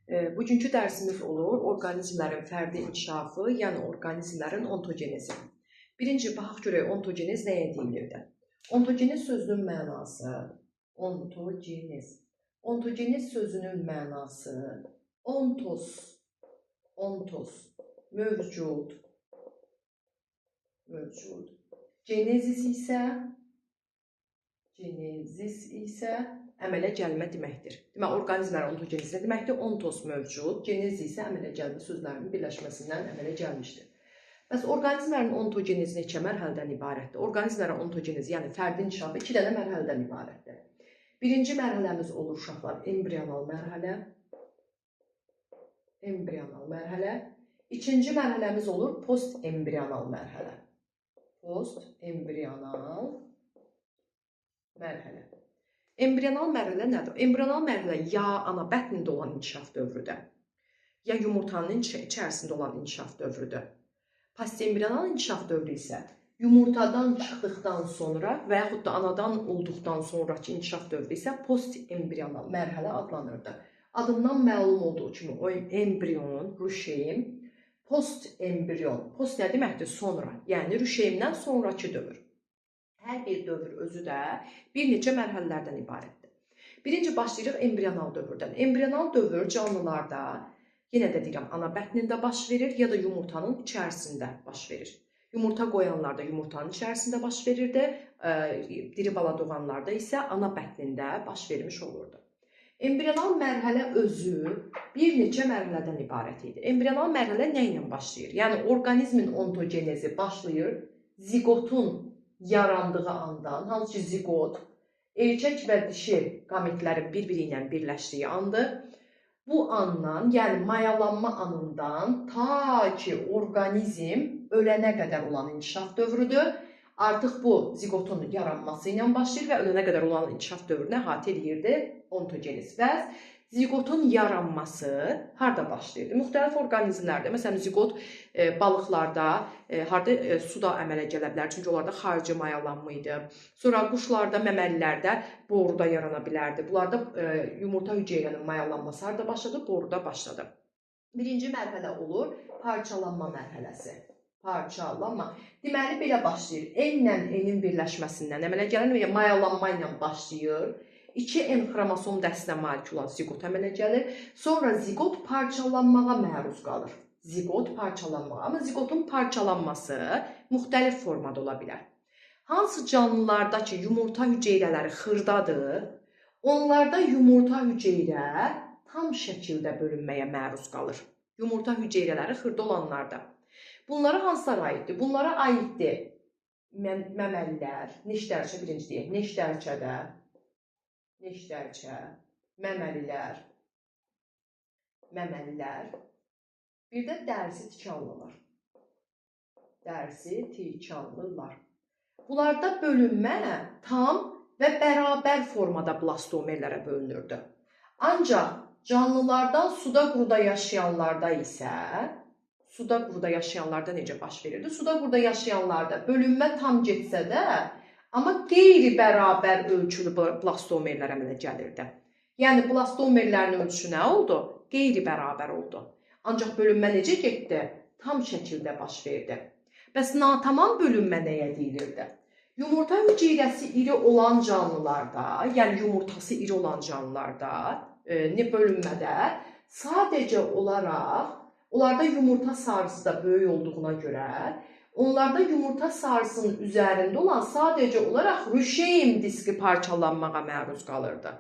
Bugünkü dərsimiz olur orqanizmlərin fərdi inkişafı, yəni orqanizmlərin ontogenezi. Birinci, baxaq görək ontogenez nəyə deyilirdi? Ontogenez sözünün mənası, ontogenez. Ontogenez sözünün mənası ontos, ontos, mövcud, mövcud. Genezis isə, genezis isə əmələ gəlmə deməkdir. Deməli, orqanizmlərin ontogenezi nə deməkdir? Ontos mövcud, genez isə əmələ gəlmə sözlərinin birləşməsindən əmələ gəlmişdir. Bəs orqanizmlərin ontogenezi neçə mərhələdən ibarətdir? Orqanizmlərin ontogenezi, yəni fərdi inkişafı iki dənə mərhələdən ibarətdir. Birinci mərhələmiz olur uşaqlar, embrional mərhələ. Embrional mərhələ. İkinci mərhələmiz olur postembrional mərhələ. Postembrional mərhələ. Embrional mərhələ nədir? Embrional mərhələ ya ana bətnində olan inkişaf dövrüdür, ya yumurtanın içərisində olan inkişaf dövrüdür. Postembrional inkişaf dövrü isə yumurtadan çıxdıqdan sonra və yaxud da anadan olduqdan sonrakı inkişaf dövrü isə postembrional mərhələ adlanırdı. Adından məlum olduğu kimi o embrion, rüşeym, postembrion. Post nə deməkdir? Sonra, yəni rüşeymdən sonrakı dövr. Hər bir dövr özü də bir neçə mərhələlərdən ibarətdir. Birinci başlayırıq embrional dövrdən. Embrional dövr canlılarda, yenə də deyirəm, ana bətnində baş verir ya da yumurtanın içərisində baş verir. Yumurta qoyanlarda yumurtanın içərisində baş verirdi, diri bala doğanlarda isə ana bətnində baş vermiş olurdu. Embrional mərhələ özü bir neçə mərhələdən ibarət idi. Embrional mərhələ nə ilə başlayır? Yəni orqanizmin ontogenezi başlayır ziqotun yarandığı andan, hansı ki ziqot erkək və dişi qametlərin bir-biri ilə birləşdiyi andır. Bu andan, yəni mayalanma anından ta ki orqanizm ölənə qədər olan inkişaf dövrüdür. Artıq bu ziqotun yaranması ilə başlayır və ölənə qədər olan inkişaf dövrünü əhatə eləyirdi ontogenez. Və ziqotun yaranması harda başlayırdı? Müxtəlif orqanizmlərdə, məsələn, ziqot balıqlarda harda suda əmələ gələ bilər, çünki onlarda xarici mayalanma idi. Sonra quşlarda, məməlilərdə boruda yarana bilərdi. Bunlarda yumurta hüceyrənin mayalanması harda başladı? Boruda başladı. Birinci mərhələ olur parçalanma mərhələsi. Parçalanma. Deməli, belə başlayır. N-lə N-in birləşməsindən əmələ gələn və mayalanma ilə başlayır. 2N xromosom dəstinə malik olan ziqot əmələ gəlir. Sonra ziqot parçalanmağa məruz qalır. Ziqot parçalanmağa. Amma ziqotun parçalanması müxtəlif formada ola bilər. Hansı canlılarda ki, yumurta hüceyrələri xırdadır, onlarda yumurta hüceyrə tam şəkildə bölünməyə məruz qalır. Yumurta hüceyrələri xırda olanlarda. Bunlara hansılar aiddir? Bunlara aiddir məməlilər, neştərçə birinci deyək, neştərçədə, neştərçə, məməlilər, məməlilər, bir də dərsi tikanlılar. Dərsi tikanlılar. Bunlarda bölünmə tam və bərabər formada blastomerlərə bölünürdü. Ancaq canlılardan suda quruda yaşayanlarda isə, suda quruda yaşayanlarda necə baş verirdi? Suda quruda yaşayanlarda bölünmə tam getsə də, amma qeyri-bərabər ölçülü blastomerlər əmələ gəlirdi. Yəni, blastomerlərin ölçüsü nə oldu? Qeyri-bərabər oldu. Ancaq bölünmə necə getdi? Tam şəkildə baş verdi. Bəs natamam bölünmə nəyə deyilirdi? Yumurta hüceyrəsi iri olan canlılarda, yəni yumurtası iri olan canlılarda, bölünmədə sadəcə olaraq onlarda yumurta sarısı da böyük olduğuna görə, onlarda yumurta sarısının üzərində olan sadəcə olaraq rüşeym diski parçalanmağa məruz qalırdı.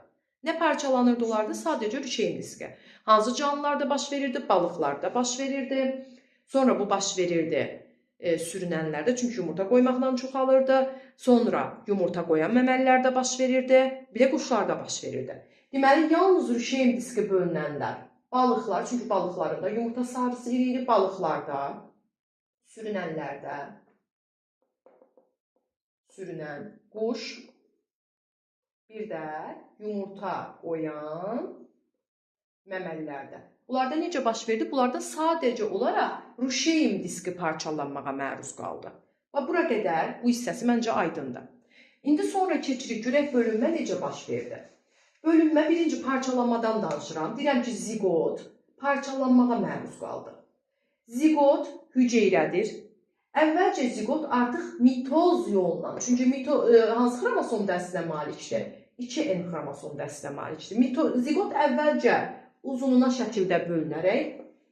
Nə parçalanırdı onlarda? Sadəcə rüşeym diski. Hansı canlılarda baş verirdi? Balıqlarda baş verirdi. Sonra bu baş verirdi sürünənlərdə, çünki yumurta qoymaqla çoxalırdı. Sonra yumurta qoyan məməlilərdə baş verirdi, bir də quşlarda baş verirdi. Deməli, yalnız rüşeym diski bölünənlər, balıqlar, çünki balıqların da yumurta sarısı iri idi, balıqlarda, sürünənlərdə, sürünən quş, bir də yumurta qoyan məməlilərdə. Bunlarda necə baş verdi? Bunlarda sadəcə olaraq rüşeym diski parçalanmağa məruz qaldı. Və bura qədər bu hissəsi məncə aydındır. İndi sonra keçirik, görək bölünmə necə baş verdi. Bölünmə birinci parçalanmadan danışıram. Deyirəm ki, ziqot parçalanmağa məruz qaldı. Ziqot hüceyrədir. Əvvəlcə ziqot artıq mitoz yolla, çünki hansı xromosom dəstinə malikdir? 2N xromosom dəstinə malikdir. Ziqot əvvəlcə uzununa şəkildə bölünərək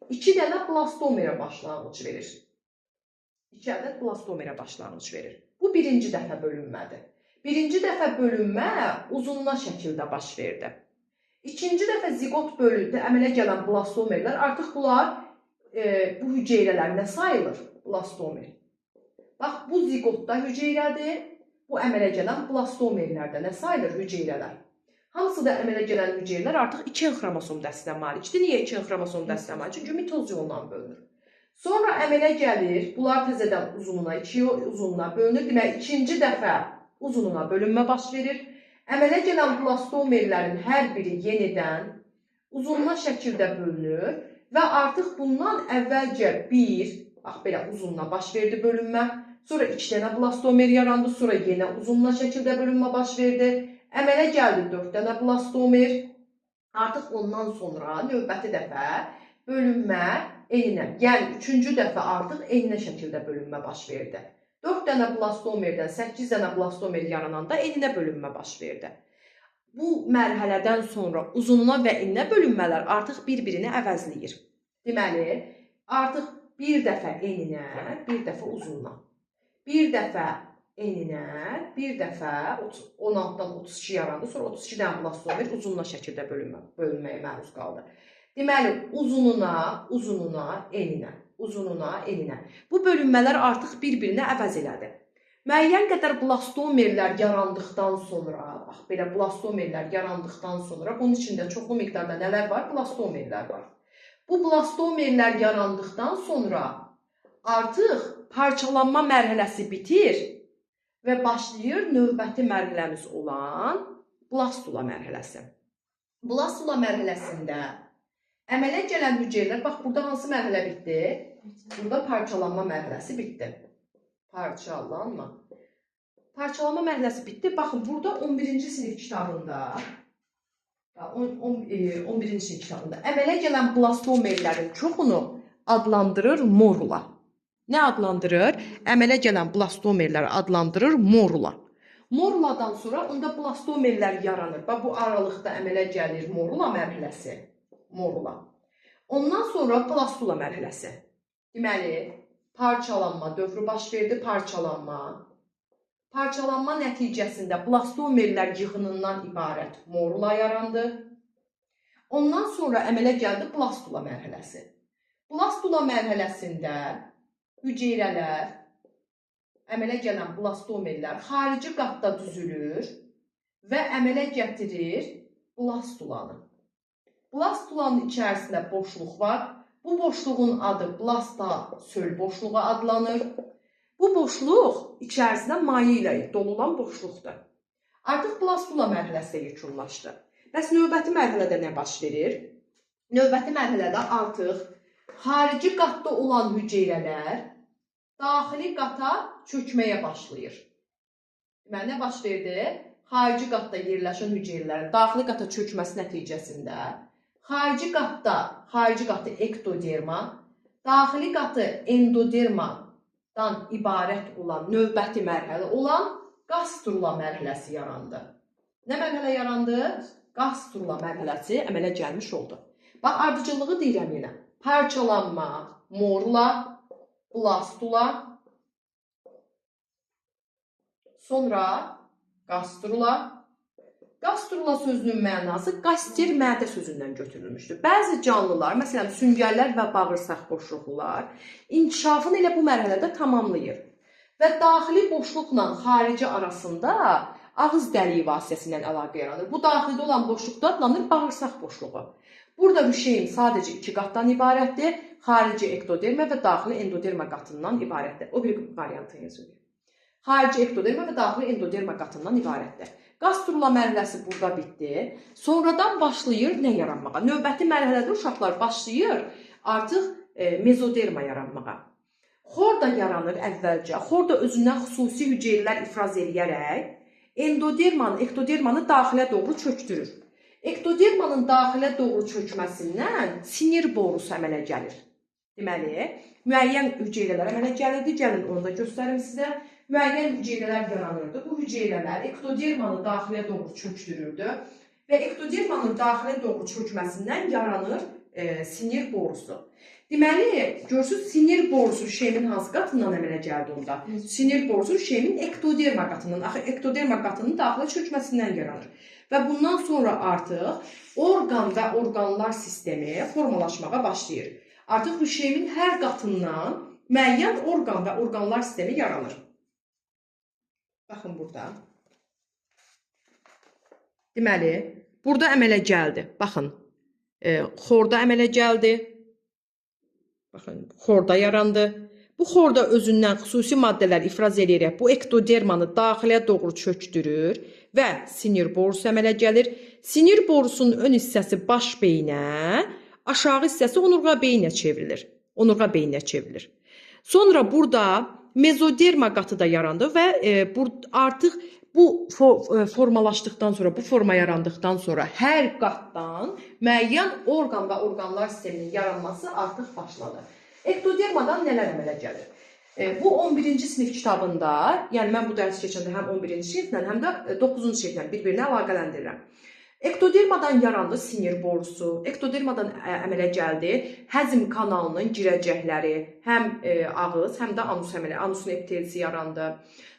2 dənə blastomerə başlanğıc verir. 2 ədəd blastomerə başlanğıc verir. Bu birinci dəfə bölünmədir. Birinci dəfə bölünmə uzununa şəkildə baş verdi. İkinci dəfə ziqot bölündü, əmələ gələn blastomerlər artıq bunlar bu hüceyrələr nə sayılır? Blastomer. Bax, bu ziqotda hüceyrədir. Bu əmələ gələn blastomerlərdə nə sayılır? Hüceyrələr. Hamısı da əmələ gələn hüceyrələr artıq 2N xromosom dəstinə malikdir. Niyə 2N xromosom dəstinə malik? Çünki mitoz yolla bölünür. Sonra əmələ gəlir, bunlar təzədən uzununa, 2 uzununa bölünür. Deməli, ikinci dəfə uzununa bölünmə baş verir. Əmələ gələn blastomerlərin hər biri yenidən uzununa şəkildə bölünür və artıq bundan əvvəlcə bir, bax belə uzununa baş verdi bölünmə, sonra 2 dənə blastomer yarandı, sonra yenə uzununa şəkildə bölünmə baş verdi. Əmələ gəldi 4 dənə blastomer. Artıq ondan sonra növbəti dəfə bölünmə eninə, yəni 3-cü dəfə artıq eninə şəkildə bölünmə baş verdi. 4 dənə blastomerdən 8 dənə blastomer yarananda eninə bölünmə baş verdi. Bu mərhələdən sonra uzununa və eninə bölünmələr artıq bir-birini əvəzləyir. Deməli, artıq bir dəfə eninə, bir dəfə uzununa, bir dəfə eninə, bir dəfə 16-dan 32 yarandı, sonra 32 dənə blastomer uzununa şəkildə bölünməyə məruz qaldı. Deməli, uzununa, uzununa, eninə, uzununa, eninə. Bu bölünmələr artıq bir-birini əvəz elədi. Müəyyən qədər blastomerlər yarandıqdan sonra, bax belə blastomerlər yarandıqdan sonra bunun içində çoxlu miqdarda nələr var? Blastomerlər var. Bu blastomerlər yarandıqdan sonra artıq parçalanma mərhələsi bitir və başlayır növbəti mərhələmiz olan blastula mərhələsi. Blastula mərhələsində əmələ gələn hüceyrələr, bax burada hansı mərhələ bitdi? Burada parçalanma mərhələsi bitdi. Parçalanma. Parçalanma mərhələsi bitdi. Baxın, burada 11-ci sinif kitabında 11-ci sinif kitabında əmələ gələn blastomerlərin çoxunu adlandırır morula. Nə adlandırır? Əmələ gələn blastomerləri adlandırır morula. Moruladan sonra onda blastomerlər yaranır. Bax, bu aralıqda əmələ gəlir morula mərhələsi. Morula. Ondan sonra blastula mərhələsi. Deməli, parçalanma dövrü baş verdi, parçalanma. Parçalanma nəticəsində blastomerlər yığınından ibarət morula yarandı. Ondan sonra əmələ gəldi blastula mərhələsi. Blastula mərhələsində hüceyrələr, əmələ gələn blastomerlər xarici qatda düzülür və əmələ gətirir blastulanı. Blastulanın içərisində boşluq var. Bu boşluğun adı blastasöl boşluğu adlanır. Bu boşluq içərisində maye ilə dolu olan boşluqdur. Artıq blastula mərhələsi yekunlaşdı. Bəs növbəti mərhələdə nə baş verir? Növbəti mərhələdə artıq xarici qatda olan hüceyrələr daxili qata çökməyə başlayır. Deməli, nə baş verdi? Xarici qatda yerləşən hüceyrələrin daxili qata çökməsi nəticəsində xarici qatda, xarici qatı ektoderma, daxili qatı endodermadan ibarət olan növbəti mərhələ olan gastrula mərhələsi yarandı. Nə mərhələ yarandı? Gastrula mərhələsi əmələ gəlmiş oldu. Bax, ardıcıllığı deyirəm yenə. Parçalanma, morula, blastula, sonra gastrula. Gastrula sözünün mənası gaster mədə sözündən götürülmüşdür. Bəzi canlılar, məsələn, süngərlər və bağırsaq boşluqlular inkişafını elə bu mərhələdə tamamlayır. Və daxili boşluqla xarici arasında ağız dəliyi vasitəsilə əlaqə yaranır. Bu daxildə olan boşluqda adlanır bağırsaq boşluğu. Burada rüşeym sadəcə iki qatdan ibarətdir. Xarici ektoderma və daxili endoderma qatından ibarətdir. O bir variantı yazılır. Xarici ektoderma və daxili endoderma qatından ibarətdir. Gastrula mərhələsi burada bitdi. Sonradan başlayır nə yaranmağa? Növbəti mərhələdə uşaqlar başlayır artıq mezoderma yaranmağa. Xorda yaranır əvvəlcə. Xorda özündən xüsusi hüceyrələr ifraz eləyərək endodermanı, ektodermanı daxilə doğru çökdürür. Ektodermanın daxilə doğru çökməsindən sinir borusu əmələ gəlir. Deməli, müəyyən hüceyrələr əmələ gəlirdi. Gəlin onu da göstərim sizə. Müəyyən hüceyrələr yaranırdı. Bu hüceyrələr ektodermanı daxilə doğru çökdürürdü və ektodermanın daxilə doğru çökməsindən yaranır sinir borusu. Deməli, görürsüz, sinir borusu rüşeymin hansı qatından əmələ gəldi onda? Sinir borusu rüşeymin ektoderma qatından, axı ektoderma qatının daxilə çökməsindən yaranır. Və bundan sonra artıq orqan və orqanlar sistemi formalaşmağa başlayır. Artıq rüşeymin hər qatından müəyyən orqan və orqanlar sistemi yaranır. Baxın burada. Deməli, burada əmələ gəldi. Baxın, xorda əmələ gəldi. Baxın, xorda yarandı. Bu xorda özündən xüsusi maddələr ifraz eləyərək bu ektodermanı daxilə doğru çökdürür və sinir borusu əmələ gəlir. Sinir borusunun ön hissəsi baş beyinə, aşağı hissəsi onurğa beyinə çevrilir. Onurğa beyninə çevrilir. Sonra burada mezoderma qatı da yarandı və artıq bu formalaşdıqdan sonra, bu forma yarandıqdan sonra hər qatdan müəyyən orqan və orqanlar sisteminin yaranması artıq başladı. Ektodermadan nələr əmələ gəlir? Bu 11-ci sinif kitabında, yəni mən bu dərsi keçəndə həm 11-ci siniflə, həm də 9-cu siniflə bir-birinə əlaqələndirirəm. Ektodermadan yarandı sinir borusu, ektodermadan əmələ gəldi həzm kanalının girəcəkləri, həm ağız, həm də anus əmələ, anusun epitelisi yarandı.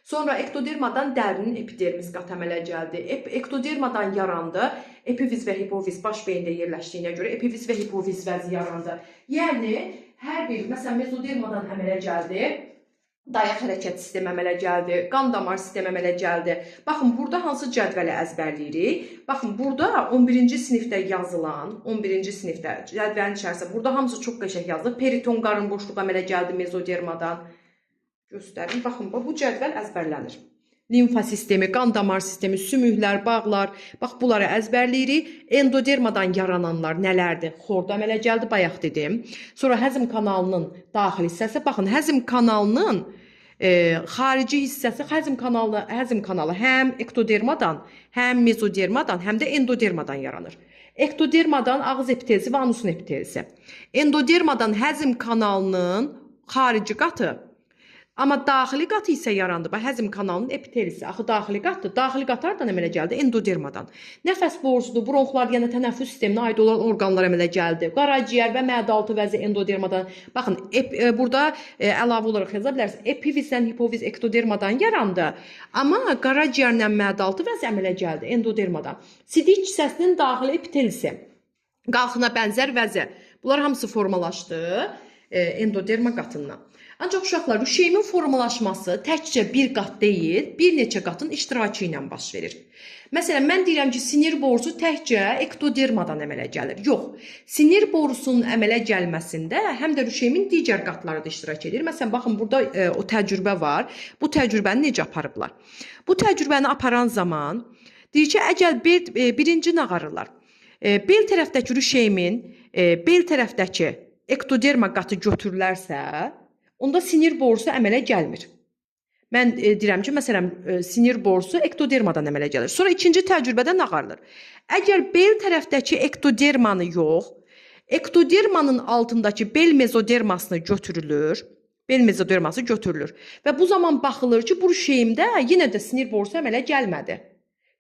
Sonra ektodermadan dərinin epidermis qatı əmələ gəldi. Ektodermadan yarandı epifiz və hipofiz baş beyində yerləşdiyinə görə epifiz və hipofiz vəzi yarandı. Yəni hər bir, məsələn, mezodermadan əmələ gəldi. Dayaq hərəkət sistemi əmələ gəldi, qan damar sistemi əmələ gəldi. Baxın, burada hansı cədvəli əzbərləyirik? Baxın, burada 11-ci sinifdə yazılan, 11-ci sinifdə cədvəlin içərisində, burada hamısı çox qəşəng yazılıb. Periton qarın boşluğu əmələ gəldi mezodermadan. Göstərim. Baxın, bu cədvəl əzbərlənir. Limfa sistemi, qan damar sistemi, sümüklər, bağlar, bax bunları əzbərləyirik. Endodermadan yarananlar nələrdir? Xorda əmələ gəldi, bayaq dedim. Sonra həzm kanalının daxili hissəsi, baxın, həzm kanalının xarici hissəsi, həzm kanalı həm ektodermadan, həm mezodermadan, həm də endodermadan yaranır. Ektodermadan ağız epitelisi və anusun epitelisi. Endodermadan həzm kanalının xarici qatı, amma daxili qatı isə yarandı. Bax, həzm kanalının epitelisi. Axı daxili qatdır. Daxili qatı hardan əmələ gəldi? Endodermadan. Nəfəs borusudur, bronxlar, yəni tənəffüs sisteminə aid olan orqanlar əmələ gəldi. Qaraciyər və mədə-altı vəzi endodermadan. Baxın, burada əlavə olaraq yaza bilərsiniz. Epifizlə hipofiz ektodermadan yarandı. Amma qaraciyərlə mədə-altı vəzi əmələ gəldi endodermadan. Sidik kisəsinin daxili epitelisi, qalxına bənzər vəzi. Bunlar hamısı formalaşdı endoderma qatından. Ancaq uşaqlar, rüşeymin formalaşması təkcə bir qat deyil, bir neçə qatın iştirakı ilə baş verir. Məsələn, mən deyirəm ki, sinir borusu təkcə ektodermadan əmələ gəlir. Yox, sinir borusunun əmələ gəlməsində həm də rüşeymin digər qatları da iştirak edir. Məsələn, baxın, burada o təcrübə var. Bu təcrübəni necə aparıblar? Bu təcrübəni aparan zaman deyir ki, əgər birinci nağarırlar. Bel tərəfdəki rüşeymin, bel tərəfdəki ektoderma qatı götürülərsə, onda sinir borusu əmələ gəlmir. Mən deyirəm ki, məsələn, sinir borusu ektodermadan əmələ gəlir. Sonra ikinci təcrübədə nağarılır. Əgər bel tərəfdəki ektodermanı yox, ektodermanın altındakı bel mezodermasını götürülür, bel mezoderması götürülür və bu zaman baxılır ki, bu rüşeymdə yenə də sinir borusu əmələ gəlmədi.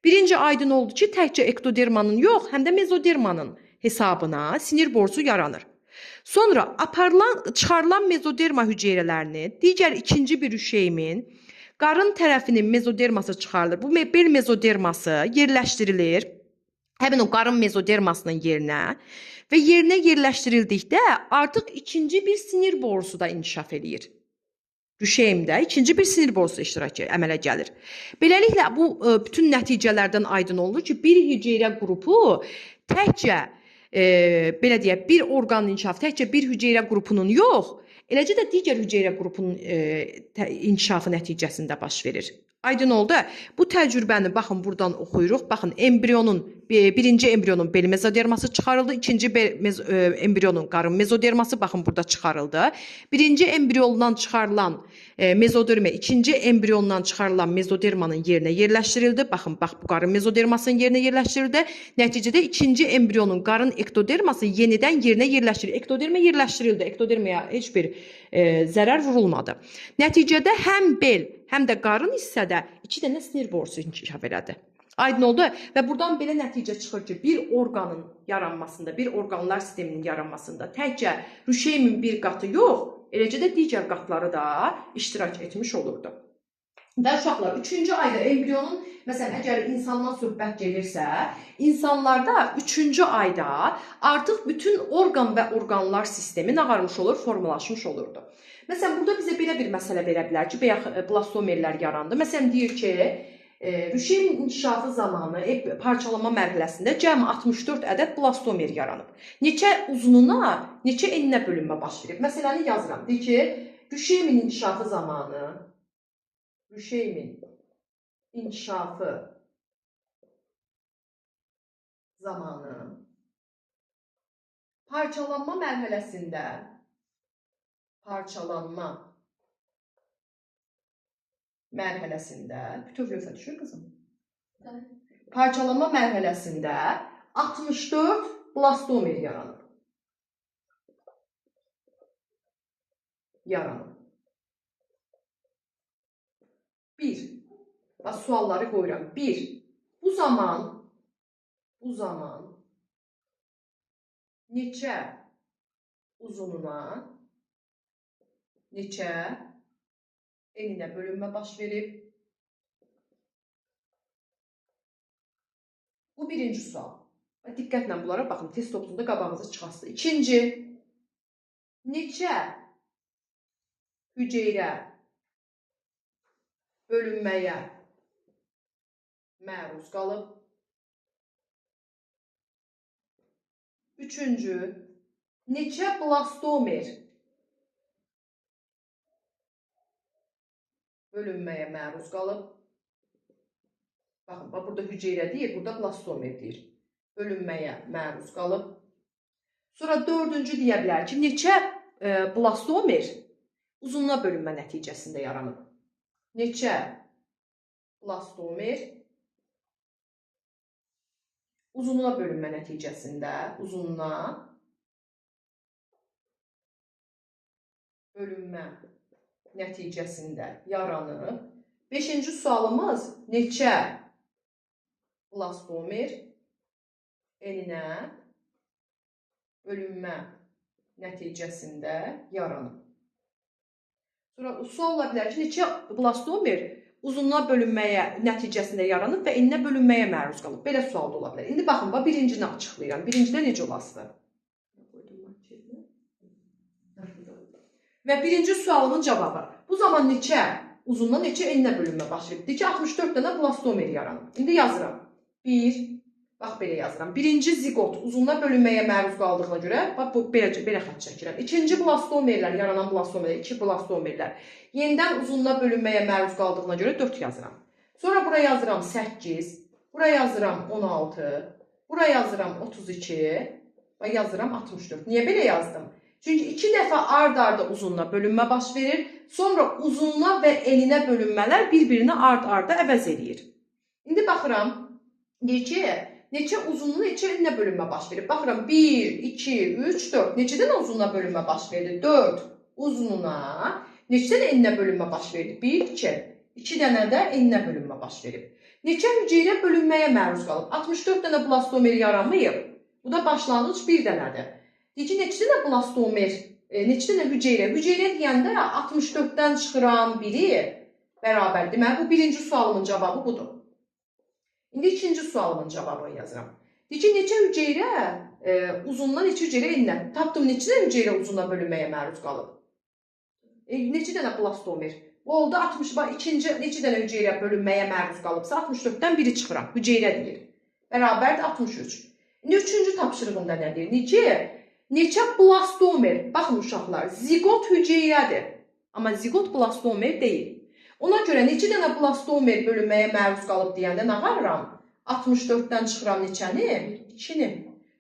Birinci aydın oldu ki, təkcə ektodermanın yox, həm də mezodermanın hesabına sinir borusu yaranır. Sonra çıxarılan mezoderma hüceyrələrini digər ikinci bir rüşeymin qarın tərəfinin mezoderması çıxarılır. Bu bel mezoderması yerləşdirilir həmin o qarın mezodermasının yerinə və yerinə yerləşdirildikdə artıq ikinci bir sinir borusu da inkişaf eləyir. Rüşeymdə ikinci bir sinir borusu iştirakı əmələ gəlir. Beləliklə bu bütün nəticələrdən aydın olunur ki, bir hüceyrə qrupu təkcə belə deyək, bir orqanın inkişafı təkcə bir hüceyrə qrupunun yox, eləcə də digər hüceyrə qrupunun inkişafı nəticəsində baş verir. Aydın oldu? Bu təcrübəni baxın buradan oxuyuruq. Baxın, embrionun Birinci embriyonun bel mezoderması çıxarıldı, ikinci embriyonun qarın mezoderması baxın burada çıxarıldı. Birinci embriyondan çıxarılan mezoderma ikinci embriyondan çıxarılan mezodermanın yerinə yerləşdirildi. Baxın, bax bu qarın mezodermasının yerinə yerləşdirildi. Nəticədə ikinci embriyonun qarın ektoderması yenidən yerinə yerləşdirildi. Ektoderma yerləşdirildi. Ektodermaya heç bir zərər vurulmadı. Nəticədə həm bel, həm də qarın hissədə 2 dənə sinir borusu inkişaf elədi. Aydın oldu və buradan belə nəticə çıxır ki, bir orqanın yaranmasında, bir orqanlar sisteminin yaranmasında təkcə rüşeymin bir qatı yox, eləcə də digər qatları da iştirak etmiş olurdu. Və uşaqlar, 3-cü ayda embriyonun, məsələn, əgər insandan söhbət gedirsə, insanlarda 3-cü ayda artıq bütün orqan və orqanlar sistemi nə varmış olur, formalaşmış olurdu. Məsələn, burada bizə belə bir məsələ verə bilər ki, bayaq blastomerlər yarandı. Məsələn, deyir ki, rüşeym inkişafı zamanı parçalama mərhələsində cəmi 64 ədəd blastomer yaranıb. Neçə uzununa, neçə eninə bölünmə baş verib? Məsələni yazıram. Deyir ki, rüşeymin inkişafı zamanı, rüşeymin inkişafı zamanı parçalanma mərhələsində bütöv lövhə düşür qızım. Evet. Parçalanma mərhələsində 64 blastomer yaranıb. Bir. Bax, sualları qoyuram. 1. Bu zaman neçə uzununa, neçə eninə bölünmə baş verib? Bu birinci sual. Diqqətlə bunlara baxın. Test topunda qabağınıza çıxasın. İkinci, neçə hüceyrə bölünməyə məruz qalıb? Üçüncü, neçə blastomer bölünməyə məruz qalıb? Baxın, bax, burada hüceyrə deyir, burada blastomer deyir. Bölünməyə məruz qalıb. Sonra dördüncü deyə bilər ki, neçə blastomer uzunluğa bölünmə nəticəsində yaranıb? Neçə blastomer uzunluğa bölünmə nəticəsində, uzunluğa bölünmə nəticəsində yaranıb? Beşinci sualımız, neçə blastomer eninə bölünmə nəticəsində yaranıb? Sonra sual ola bilər ki, neçə blastomer uzunluğa bölünməyə nəticəsində yaranıb və eninə bölünməyə məruz qalıb? Belə sual da ola bilər. İndi baxın, bax, birincini açıqlayıram. Birincidə necə olasıdır? Və birinci sualımın cavabı. Bu zaman neçə uzunluğa, neçə eninə bölünmə baş verib? Deyir ki, 64 dənə blastomer yaranıb. İndi yazıram. 1, bax belə yazıram. Birinci ziqot uzunluğa bölünməyə məruz qaldığına görə, bax bu belə xətt çəkirəm. İkinci blastomerlər, yaranan blastomerlər, iki blastomerlər yenidən uzunluğa bölünməyə məruz qaldığına görə 4 yazıram. Sonra bura yazıram 8, bura yazıram 16, bura yazıram 32 və yazıram 64. Niyə belə yazdım? Çünki 2 dəfə ard-arda uzunluğa bölünmə baş verir. Sonra uzunluğa və eninə bölünmələr bir-birini ard-arda əvəz eləyir. İndi baxıram, deyir ki, neçə uzunluğa, neçə eninə bölünmə baş verir. Baxıram, 1, 2, 3, 4. Neçə dənə uzunluğa bölünmə baş verdi? 4 uzunluğa. Neçə dənə eninə bölünmə baş verdi? 1, 2. 2 dənə də eninə bölünmə baş verib. Neçə hüceyrə bölünməyə məruz qalıb? 64 dənə blastomer yaranmayıb. Bu da başlanğıc 1 dənədir. Deyir ki, neçə dənə blastomer, neçə dənə hüceyrə? Hüceyrə deyəndə 64-dən çıxıram 1-i bərabər. Deməli, bu birinci sualımın cavabı budur. İndi ikinci sualımın cavabını yazıram. Deyir ki, neçə hüceyrə uzunluğa, neçə hüceyrə eninə? Tapdım, neçə dənə hüceyrə uzunluğa bölünməyə məruz qalıb? Neçə dənə blastomer? Bu oldu 60, bax, ikinci neçə dənə hüceyrə bölünməyə məruz qalıbsa, 64-dən 1-i çıxıram. Hüceyrə deyir. Bərabərdir 63. İndi üçüncü tapşırığımda nə deyir? Deyir ki, neçə blastomer? Baxın uşaqlar, ziqot hüceyrədir. Amma ziqot blastomer deyil. Ona görə neçə dənə blastomer bölünməyə məruz qalıb deyəndə nə qarıram? 64-dən çıxıram neçəni? 2-ni.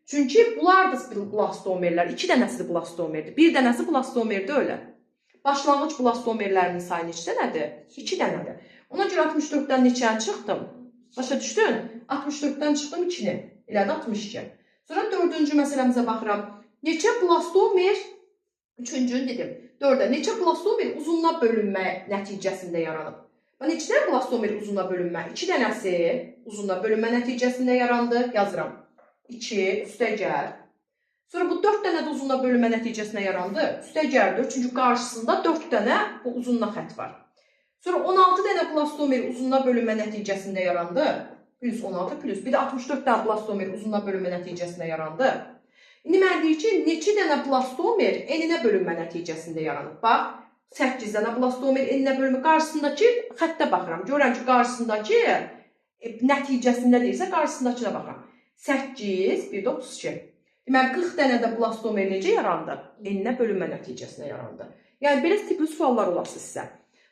Çünki bunlar da blastomerlər. 2 dənəsi blastomerdir. Bir dənəsi blastomerdir öyle. Başlanğıc blastomerlərinin sayı neçə dənədir? 2 dənədir. Ona görə 64-dən neçəni çıxdım? Başa düşdün? 64-dən çıxdım 2-ni. Elədi 62. Sonra dördüncü məsələmizə baxıram. Neçə blastomer? Üçüncünü dedim. 4-ə. Neçə blastomer uzunla bölünmə nəticəsində yaranıb? Neçə dənə blastomer uzunla bölünmə? 2 dənəsi uzunla bölünmə nəticəsində yarandı. Yazıram. 2 üstə gəl. Sonra bu 4 dənə də uzunla bölünmə nəticəsində yarandı. Üstə gəl 4. Çünki qarşısında 4 dənə bu uzunla xətt var. Sonra 16 dənə blastomer uzunla bölünmə nəticəsində yarandı. Plus 16 plus. Bir də 64 dənə blastomer uzunla bölünmə nəticəsində yarandı. İndi mən deyir ki, neçə dənə blastomer eninə bölünmə nəticəsində yaranıb? Bax, 8 dənə blastomer eninə bölünmə. Qarşısındakı xəttə baxıram. Görürəm ki, qarşısındakı nəticəsində deyirsə, qarşısındakına baxıram. 8, bir də 32. Deməli, 40 dənə də blastomer necə yarandı? Eninə bölünmə nəticəsində yarandı. Yəni, belə tipli suallar olası sizə.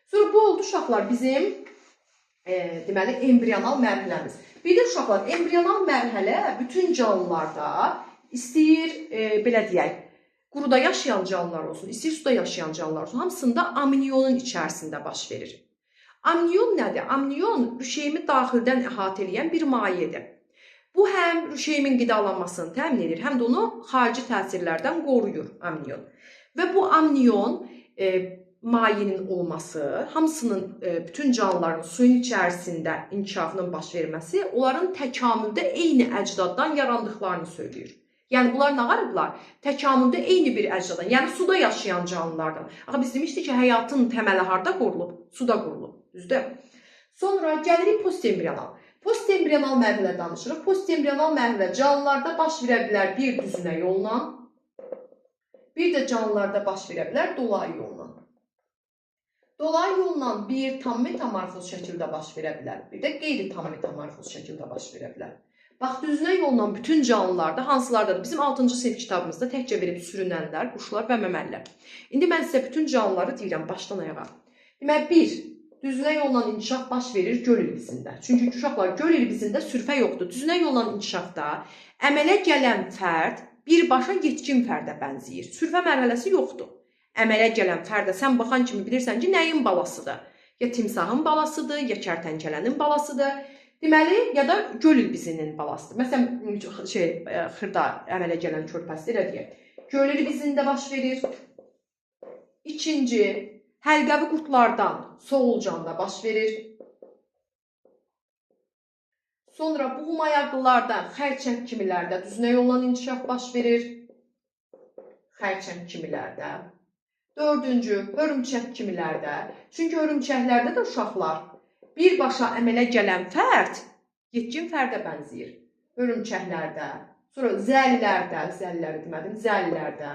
Sonra bu oldu uşaqlar bizim deməli, embrional mərhələmiz. Bir də uşaqlar, embrional mərhələ bütün canlılarda istəyir, belə deyək, quruda yaşayan canlılar olsun, istəyir suda yaşayan canlılar olsun, hamısında amnionun içərisində baş verir. Amnion nədir? Amnion rüşeymi daxildən əhatə eləyən bir mayedir. Bu həm rüşeymin qidalanmasını təmin edir, həm də onu xarici təsirlərdən qoruyur amnion. Və bu amnion mayenin olması, hamısının, bütün canlıların suyun içərisində inkişafının baş verməsi onların təkamüldə eyni əcdaddan yarandıqlarını söyləyir. Yəni, bunlar nə qarıblar? Təkamüldə eyni bir əcdaddan, yəni suda yaşayan canlılardan. Axı, biz demişdik ki, həyatın təməli harda qurulub? Suda qurulub, düzdür? Sonra gəlirik postembrional. Postembrional mərhələ danışırıq. Postembrional mərhələ canlılarda baş verə bilər bir düzünə yolla, bir də canlılarda baş verə bilər dolayı yolla. Dolayı yolla bir tam metamorfoz şəkildə baş verə bilər, bir də qeyri-tam metamorfoz şəkildə baş verə bilər. Bax, düzünə yolla bütün canlılarda, hansılardadır? Bizim 6-cı sinif kitabımızda təkcə verib sürünənlər, quşlar və məməlilər. İndi mən sizə bütün canlıları deyirəm başdan ayağa. Deməli, bir, düzünə yolla inkişaf baş verir göl ilbizində. Çünki uşaqlar, göl ilbizində sürfə yoxdur. Düzünə yolla inkişafda əmələ gələn fərd birbaşa yetkin fərdə bənzəyir. Sürfə mərhələsi yoxdur. Əmələ gələn fərdə sən baxan kimi bilirsən ki, nəyin balasıdır? Ya timsahın balasıdır, ya kərtənkələnin balasıdır. Deməli, ya da göl ilbizinin balasıdır. Məsələn, xırda əmələ gələn körpəsidir, elə deyək. Göl ilbizində baş verir. İkinci, həlqəvi qurdlardan soğulcanda baş verir. Sonra buğumayaqlılardan xərçəng kimilərdə düzünə yolla inkişaf baş verir. Xərçəng kimilərdə. Dördüncü, hörümçək kimilərdə. Çünki hörümçəklərdə də uşaqlar birbaşa əmələ gələn fərd yetkin fərdə bənzəyir. Hörümçəklərdə, sonra zəllərdə, zəlləri demədim, zəllərdə.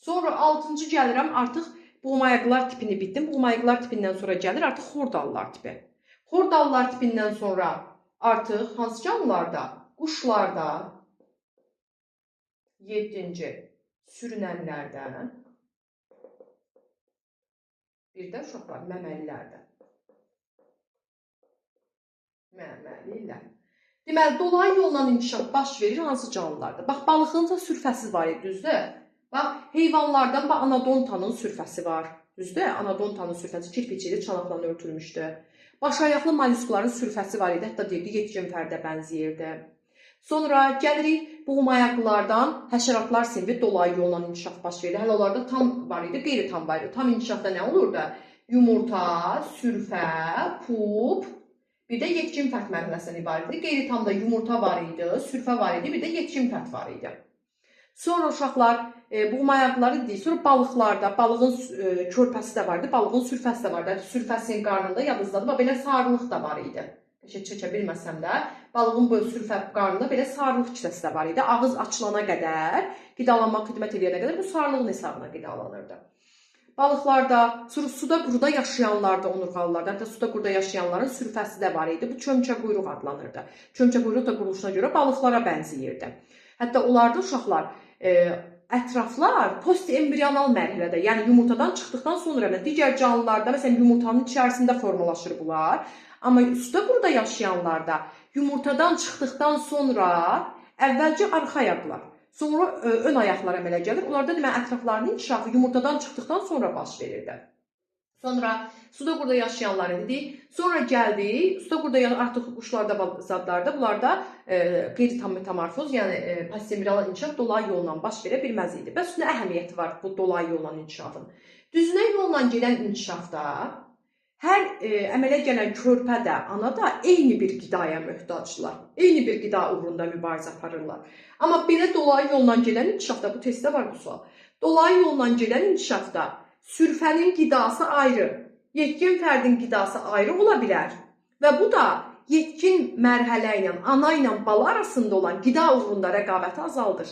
Sonra altıncı gəlirəm, artıq buğumayaqlılar tipini bitdim. Buğumayaqlılar tipindən sonra gəlir artıq xordallar tipi. Xordallar tipindən sonra artıq hansı canlılarda? Quşlarda. Yeddinci, sürünənlərdə. Bir də uşaqlar, məməlilərdə. Məməlilər. Deməli, dolayı yolla inkişaf baş verir hansı canlılarda? Bax, balığın da sürfəsi var idi, düzdür? Bax, heyvanlardan bax, anadontanın sürfəsi var. Düzdür? Anadontanın sürfəsi kirpiçili çanaqla örtülmüşdü. Başayaqlı molluskların sürfəsi var idi, hətta deyirdi, yetkin fərdə bənzəyirdi. Sonra gəlirik buğumayaqlılardan həşəratlar sinfi dolayı yolla inkişaf baş verir. Hələ onlarda tam var idi, qeyri-tam var idi. Tam inkişafda nə olurdu? Yumurta, sürfə, pup, bir də yetkin fərd mərhələsindən ibarət idi. Qeyri-tamda yumurta var idi, sürfə var idi, bir də yetkin fərd var idi. Sonra uşaqlar buğumayaqlıları dedik. Sonra balıqlarda, balığın körpəsi də var idi, balığın sürfəsi də var idi. Sürfəsinin qarnında yadınızdadır, bax, belə sarılıq da var idi. Çəkə bilməsəm də, balığın bu sürfə qarnında belə sarılıq kisəsi də var idi. Ağız açılana qədər, qidalanma xidmət eləyənə qədər bu sarılığın hesabına qidalanırdı. Balıqlarda, sonra suda quruda yaşayanlarda, onurğalılarda, hətta suda quruda yaşayanların sürfəsi də var idi. Bu çömçə quyruq adlanırdı. Çömçə quyruq da quruluşuna görə balıqlara bənzəyirdi. Hətta onlarda uşaqlar, ətraflar postembrional mərhələdə, yəni yumurtadan çıxdıqdan sonra digər canlılarda, məsələn, yumurtanın içərisində formalaşır bunlar. Amma suda quruda yaşayanlarda yumurtadan çıxdıqdan sonra əvvəlcə arxa ayaqlar, sonra ön ayaqlar əmələ gəlir. Onlarda deməli ətraflarının inkişafı yumurtadan çıxdıqdan sonra baş verirdi. Sonra suda quruda yaşayanları dedik. Sonra gəldik suda quruda artıq quşlarda, zadlarda, bunlarda qeyri-metamorfoz, yəni postembrional inkişaf dolayı yolla baş verə bilməz idi. Bəs nə əhəmiyyəti var bu dolayı yolla inkişafın? Düzünə yolla gedən inkişafda hər əmələ gələn körpə də, ana da eyni bir qidaya möhtacdırlar. Eyni bir qida uğrunda mübarizə aparırlar. Amma belə dolayı yolla gedən inkişafda, bu testdə var bu sual. Dolayı yolla gedən inkişafda sürfənin qidası ayrı, yetkin fərdin qidası ayrı ola bilər və bu da yetkin mərhələ ilə, ana ilə bala arasında olan qida uğrunda rəqabəti azaldır.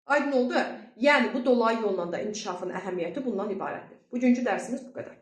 Aydın oldu? Yəni bu dolayı yolla da inkişafın əhəmiyyəti bundan ibarətdir. Bugünkü dərsimiz bu qədər.